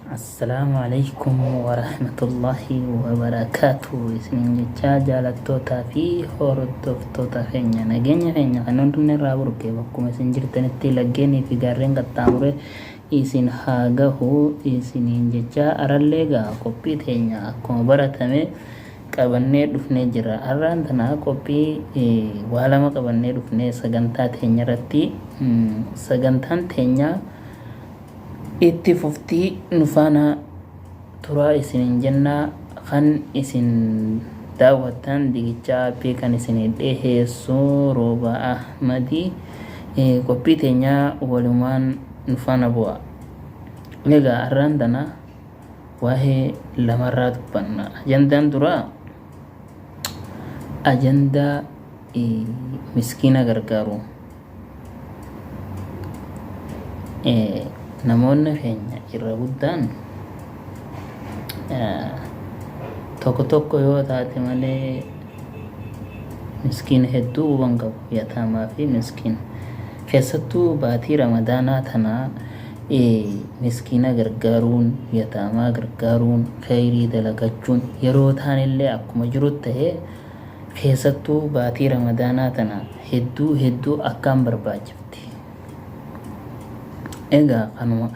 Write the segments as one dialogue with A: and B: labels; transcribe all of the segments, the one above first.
A: Assalaamu alaikum warahmatullaahi wabarakaatu isiniin jechaa jaalattootaa fi hordoftoota keenya nageenya keenya kan hundumni irraa burqe bakkuma isin jirtanitti laggeenii fi gaarreen qaxxaamure isin haa gahu isiniin jechaa arallee gaa qophii teenya akkuma baratame qabannee dhufnee jira arraan tana qophii waa lama qabannee dhufnee sagantaa teenya irratti sagantaan teenya Itti fuftii nu faana turaa isiniin jenna kan isin daawwattan Digicha Aappii kan isinii dhiheessu Rooba Ahmadi qophii teenya walumaan nu faana bu'a. Egaa har'aan tana waa'ee lamarraa dubbanna. Ajandaan duraa ajandaa miskiina gargaaru. Namoonni keenya irra guddaan tokko tokko yoo taate malee miskiina hedduu quban qabu yataamaa fi miskiina. Keessattuu baatii ramadaanaa tana miskiina gargaaruun yataamaa gargaaruun kheyrii dalagachuun yeroo taanillee akkuma jiru ta'ee Keessattuu baatii Ramadaanaa tana hedduu hedduu akkaan barbaachifti. Egaa kanuma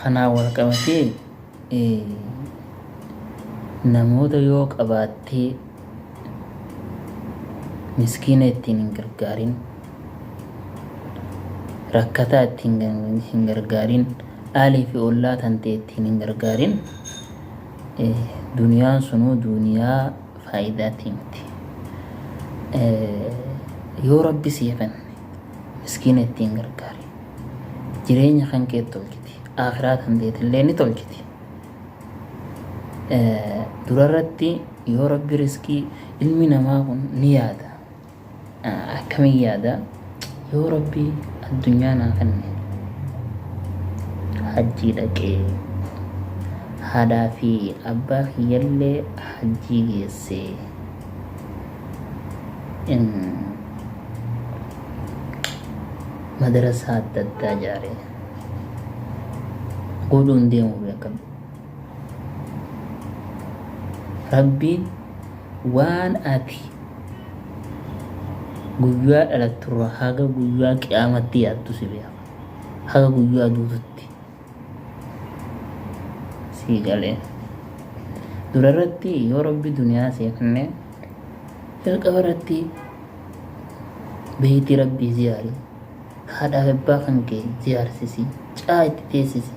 A: kanaan wal qabatee namoota yoo qabaattee miskiina ittiin hin gargaarin, rakkataa ittiin hin gargaarin, aalii fi ollaa tantee ittiin hin gargaarin, duniyaan sunuu duniyaa faayidaatii miti. Yoo Rabbi sii kenne miskiina ittiin gargaari. Jireenya kan kee tolchiti. Akhiraa kan teetillee ni tolchiti. Durarratti yoo Rabbi riskii ilmi namaa kun ni yaada. Akkamiin yaada? Yoo Rabbi addunyaa naa kenne hajjii dhaqee haadhaa fi abbaa kiyyallee hajjii geessee madarasaa adda addaa ijaaree godhuun deemu beekadhu. Rabbiin waan ati guyyaa dhalatturraa haga guyyaa qiyaamatti yaaddu si beeka. Haga guyyaa duututti sii galee. Dura irratti yoo Rabbi duniyaa sii kenne jalqaba irratti beeytii Rabbii ziyaari. Haadhaa fi abbaa kan kee ziyaarsisi. Caa itti teessisi.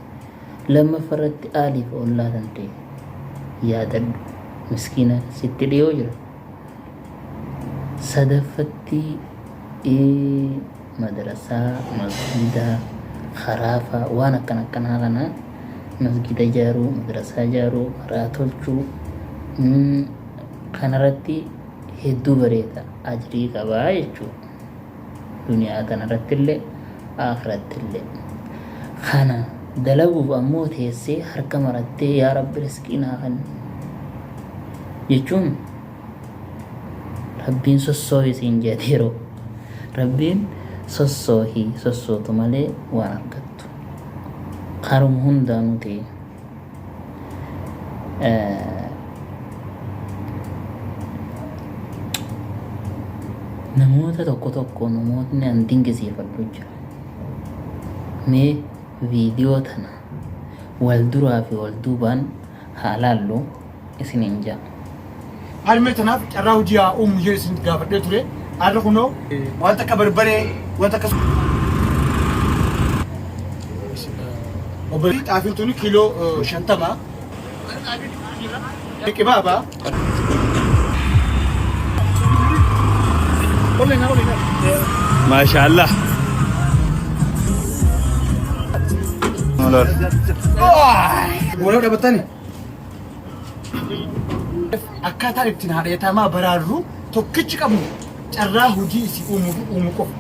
A: Lammaffaa irratti aaliif ollaa kan ta'e yaadadhu. Miskiina sitti dhiyoo jira. Sadaffatti madrasaa, masgiida, karaa fa'a waan akkana akkanaa kana masgiida ijaaruu, madrasaa ijaaruu, karaa tolchuu kanarratti hedduu bareeda ajrii qabaa jechuudha. Duniyaa tanarratti illee aakiratti illee. Kana dalaguuf ammoo teessee harka marattee yaa Rabbi riskii naa kenni jechuun Rabbiin sossoohi siin jedhe yeroo Rabbiin sossoohi sossootu malee waan argattu. Karuma hundaanuu ta'e. Namoota tokko tokko namootni an dinqisiifadhu jira. Mee viidiyoo tana wal duraa fi wal duubaan haa laallu isiniin ja'a.
B: Harmee tanaaf carraa hojii haa uumnu jedhe isin gaafadhee ture. Har'a kunoo wanta akka barbaree wanta akka obboleettii xaafiin tuni kiiloo 50. Qibaaba.
C: Maashaallah.
B: Waloo dhabatani. Akkaataan ittiin haadha yataamaa baraarru tokkichi qabnu carraa hojii isii uumuu uumuu qofa.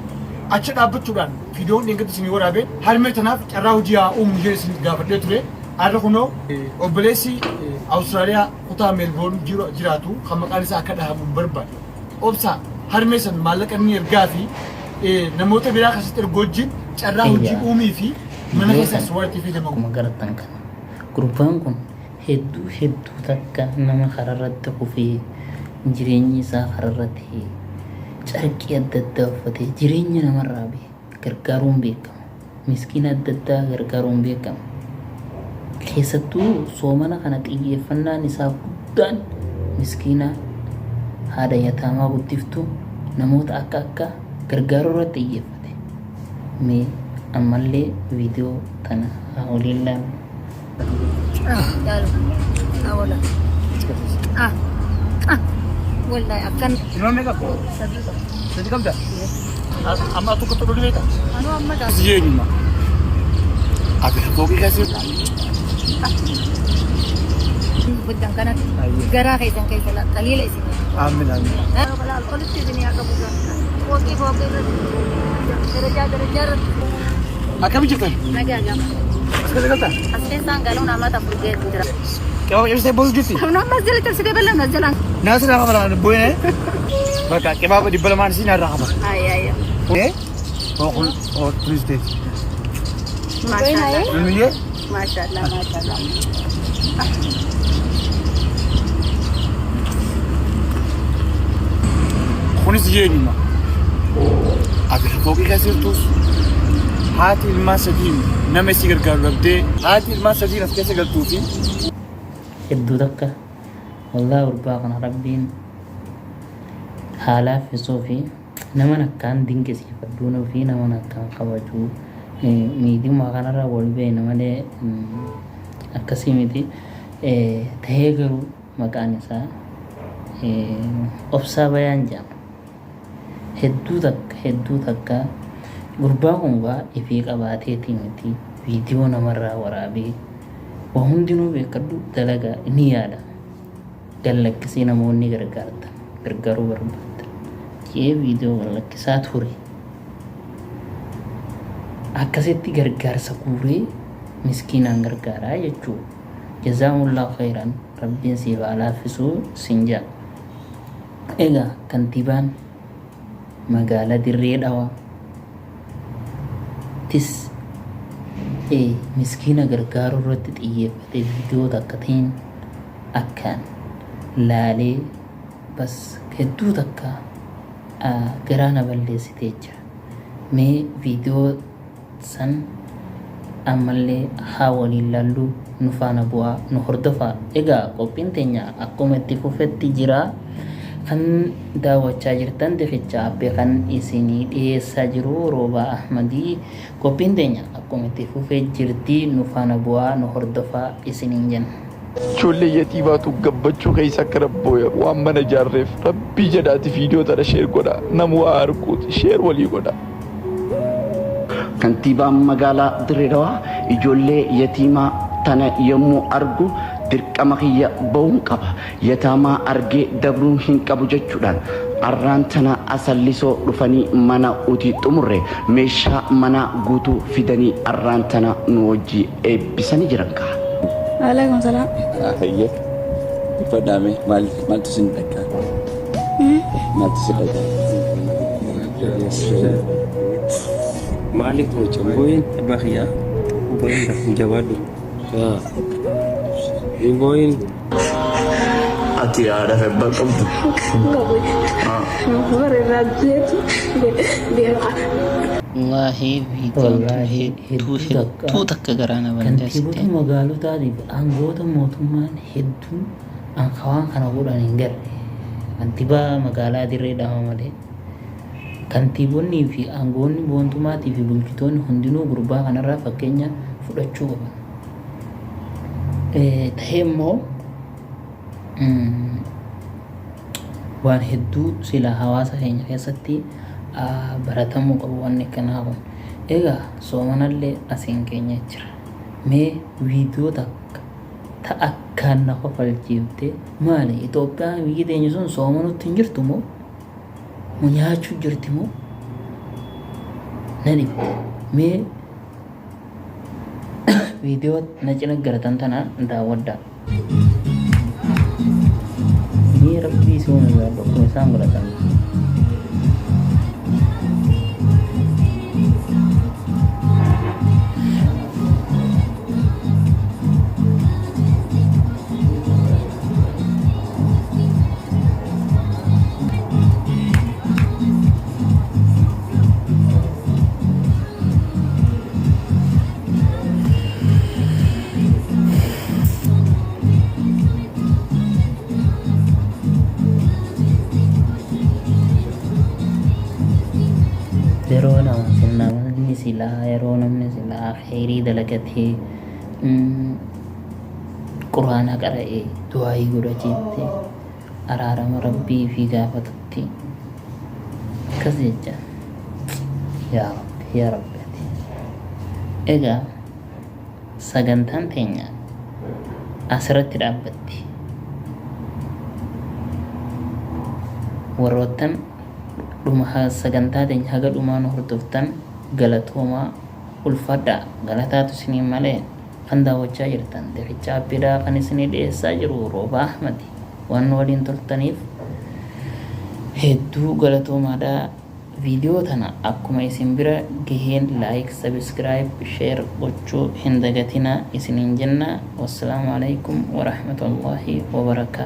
B: Achi dhaabbachuudhaan viidiyoon dheengadda isinii waraabee harmee tanaaf carraa hojii haa uumnu jedhe isin gaafadhee ture. Har'a kunoo obboleessi Awustiraaliyaa kutaa Meelboorn jiraatu kan maqaan isaa akka dhahamu hin barbaanne. Obsaa harmee san maallaqa inni ergaa fi namoota biraa keessatti ergu wajjin carraa hojii
A: Eeyyaa.
B: uumii fi mana
A: Viidiyoo
B: keessa
A: kana
B: as waan itti fayyadamamu.
A: akkuma gartan kana. Gurbaan kun hedduu hedduu takka nama kararratti kufee jireenyi isaa kararra ta'e carqii adda addaa uffatee jireenya namarraa bahe gargaaruun beekama. Miskiina adda addaa gargaaruun beekama. Keessattuu soomana kana xiyyeeffannaan isaa guddaan miskiina haadha yataamaa guddiftu namoota akka akka gargaaruu irratti xiyyeeffate. Mee ammallee viidiyoo tana haa waliin laallu.
C: Wallahi akkan
B: Ilmaan meeqa qabda?
C: Sadii qaba.
B: Sadi qabda? Amma tokko tokko beekta?
C: Anuu amma gaa.
B: Jireenyuma. Ati fooqii keessa
C: Guddaan kanatti garaa keessan keessa qaliila isin.
B: Aamin aamin.
C: Laal olitti isin haa qabu. Fooqii fooqii irratti. Darajaa darajaa irratti.
B: Akkami jirtan?
C: Nagaa gama.
B: As keessa galtan?
C: As keessaan galuun amata furgee jira.
B: Qe'oo cabsitee boosu jirti?
C: Namni ammas jala cabsitee bal'aan as jalaan.
B: Naasir haa kafalaan booyne. Bakka qibaa 200 isii naarraa kafa.
C: Ayya ayya.
B: Eh? Oo kun oo turis teeti.
C: Maashaallah.
B: Luluyyee?
C: Maashaallah maashaallah.
B: Kunis jireenyuma. Ati fooqii keessa jirtus haati ilmaan sadiin nama isii gargaaru dhabdee haati ilmaan sadiin as keessa galtuu fi
A: Hedduu takka wallahi gurbaa kana rabbiin haa laaffisuu fi naman akkaan dinqisiifadhuunuu fi naman akkaan kabaju miidiyuma kanarra wal beekna malee akkasii miti tahee garuu maqaan isaa Obsaa Bayaan jedhama. Hedduu takka hedduu takka gurbaa kun waa ifii qabaateetii miti viidiyoo namarraa waraabee waa hundinuu beekadhu dalagaa ni yaada gallakkisee namoonni gargaartan gargaaruu barbaaddan jedhee viidiyoo gallakkisaa ture. Akkasitti gargaarsa guuree miskiinaan gargaaraa jechuu. Jazaamullahu khayran rabbiin siif haa laaffisuu sin ja'a. Egaa kantiibaan magaala Dirree Dhawaa tis miskiina gargaaruu irratti xiyyeeffate viidiyoo takka ta'in akkaan laalee bas hedduu takka garaa na balleessitee jira. Mee viidiyoo san ammallee haa waliin laallu nu faana bu'aa nu hordofaa. Egaa qophiin teenya akkuma itti fufetti jira. Kan daawwachaa jirtan Dikicha Abbee kan isinii dhiyeessaa jiru Roobaa Ahmadii. Qophiin teenya akkuma itti fufee jirti nu faana bu'aa nu hordofaa isiniin jenna.
D: Ijoollee yatiimaatu gabbachuu keessa akka rabbooya waan mana ijaarreef rabbii jedhaati viidiyoo tana sheer godha namu waa arguuti sheer walii godha.
E: Kantiibaan magaalaa Dirree Dhawaa ijoollee yatiimaa tana yommuu argu dirqama kiyya bahuun qaba, yataamaa argee dabruu hin qabu jechuudhaan arraan tana Asallisoo dhufanii mana uti xumurre meeshaa manaa guutuu fidanii arraan tana nu wajji eebbisanii jiran kaa.
F: Waalaikum salaam.
G: Hayyee. Uffadhaa mee maal maaltu isin dhaggaa? Maaltu isin dhaggaa?
H: Maaliif boocha? Booyin abbaa kiyyaa. Booyin jabaadhu. Hin booyin.
I: Ati haadha fi abbaa qabdu.
F: Bara irraa du'eetu deema.
A: Wallaahi viidiyoon tun Wallaahi hedduu hedduu hedduu takka takka garaa na balleessite. Kantiibota magaalotaatiif aangawoota mootummaan hedduun an ka waan kana godhan hin garre. Kantiibaa magaalaa Dirree Dhawaa malee. Kantiibonnii fi aangawoonni moontumaatii fi bulchitoonni hundinuu gurbaa kanarraa fakkeenya fudhachuu qaban. Tahee immoo waan hedduu sila hawaasa keenya keessatti baratamuu qabu wanni akkanaa kun. Egaa soomanallee asiin keenya jira. Mee viidiyoo takka ta akkaan na kofalchiifte maali Itoophiyaan biyyi teenya sun soomanutti hin jirtu moo? Moo nyaachuu jirti moo? Na dhibde. Mee viidiyoo na cina garatan tana daawwadhaa. Mee rabbii si uume gaadhu akkuma isaan godhatan. silaa yeroo namni silaa kheyrii dalagatee quraana qara'ee du'aayii godhachiitti araarama rabbii fi gaafatutti akkas jecha. Yaa rabbi, yaa rabbi ati. Egaa sagantaan teenya asirratti dhaabbatti. Warroottan dhuma sagantaa teenya haga dhumaa nu hordoftan galatoomaa, ulfaadhaa, galataatu isinii malee. Kan daawwachaa jirtan Diricha Abbiidhaa, kan isinii dhiyeessaa jiru Roobaa Ahmadi. Waan nu waliin turtaniif hedduu galatoomaadha. Viidiyoo tana akkuma isin bira gaheen like, subscribe, share gochuu hin dagatinaa isiniin jenna. Wassalaamu alaikum warahmatullaahi wabarakaatu.